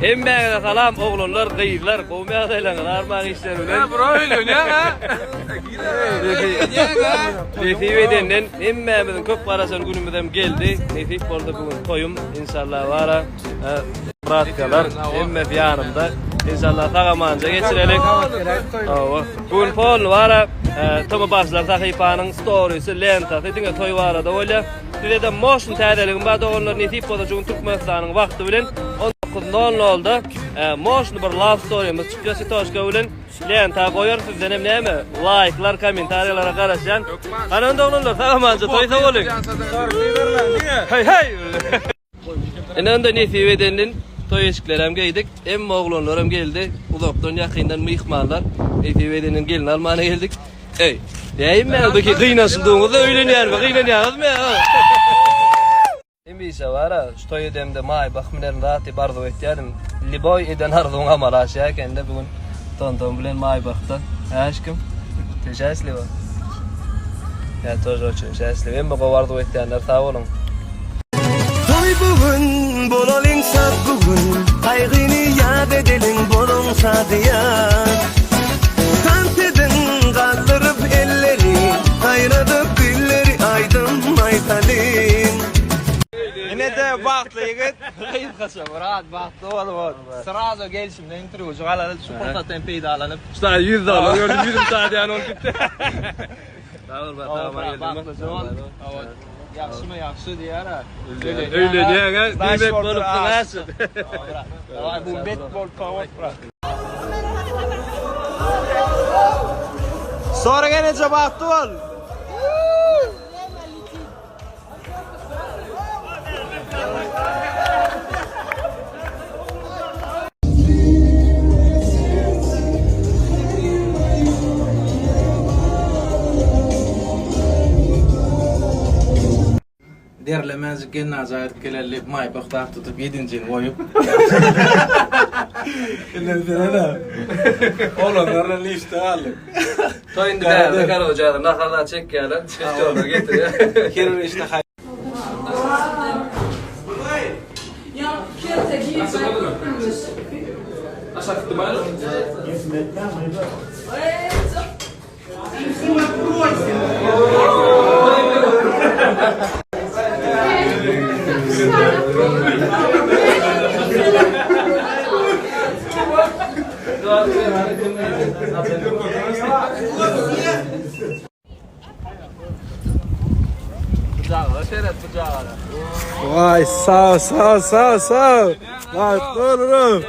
Hemmäňize salam oglanlar gyzlar gowymy ýagdaýlaryňyz arman işler bilen. Bro öýlenýäň ha? Nesip edenden hemmämiziň köp garaşan günümizem geldi. Nesip boldy bu gün toýum inşallah bara. Bratkalar hemmesi ýanymda. Inşallah sag-amanja geçirelik. Hawa. Bu gün polny bara Toma Başlar sahypanyň storisi, lentasy diňe toý barada bolýar. Size-de moşny täzeligim bar doganlar nesip bolsa şu gün Türkmenistanyň wagty bilen 19 nol nolda moşny bir love storymiz çykýar Sitoşka bilen lenta goýar sizdenem näme laýklar kommentariýalara garaşýan. Hany onda oglanlar sag amanja toý sag boluň. Heý heý. Ine onda nesip edenden toý eşiklerem geýdik. Emma oglanlaram geldi. Uzakdan ýakyndan myhmanlar. Nesip edenden gelin almana geldik. Eý, näme bu ki gynanşyldygyňyzda öýlenýärmi, gynanýaňyzmy? Hemişe bar-a, şu toý edemde Maýbah münerin zat diýip arzuw etýärdim. Liboý eden arzuwyň amala aşýar ekende bu gün Tonton bilen Maýbahda. Hä, aşkym? Ty şäsliwa? Ýa тоже очень şäsliw. Hemme gowy arzuw etýänler sag boluň. Toý bu gün, bolalyň şat bu gün, Gaýgyny ýat edeliň, boluň şadyýan. Tans ediň, galdyryp elleri, Saýradyp dilleri, aýdym aýtalyň. Ine-de bagtly ýigit. Gysgaça Myrat bagtly bolup srazo gelşimden interwýujyk alaly şu pursatdan peýdalanyp. Şu taýda 100 dollar gördüm ýüzüm şadyýan bolup gitdi. Sag bol brat sag bol Bagtlyja bol. Ýagşymy ýagşy diýýär-ä. Öýlenýäň-ä diýmek bolupsyň aşyk. Daway bu bet bolup bot brat. Sonra gelince bagtly bol. Derlemezjik gelnaja aýdyp geleli diýip maýbah zat tutup ýedinjini goýup. Inden senene. Oglanlar bilen lifte galdyk. Toý indi bärde karoje nahar zat çekýärler, çeşjorlar getirýär. Her bir işde Bujagyna seret bujagyna. Vay sağ sağ sağ sağ. Vay doğru.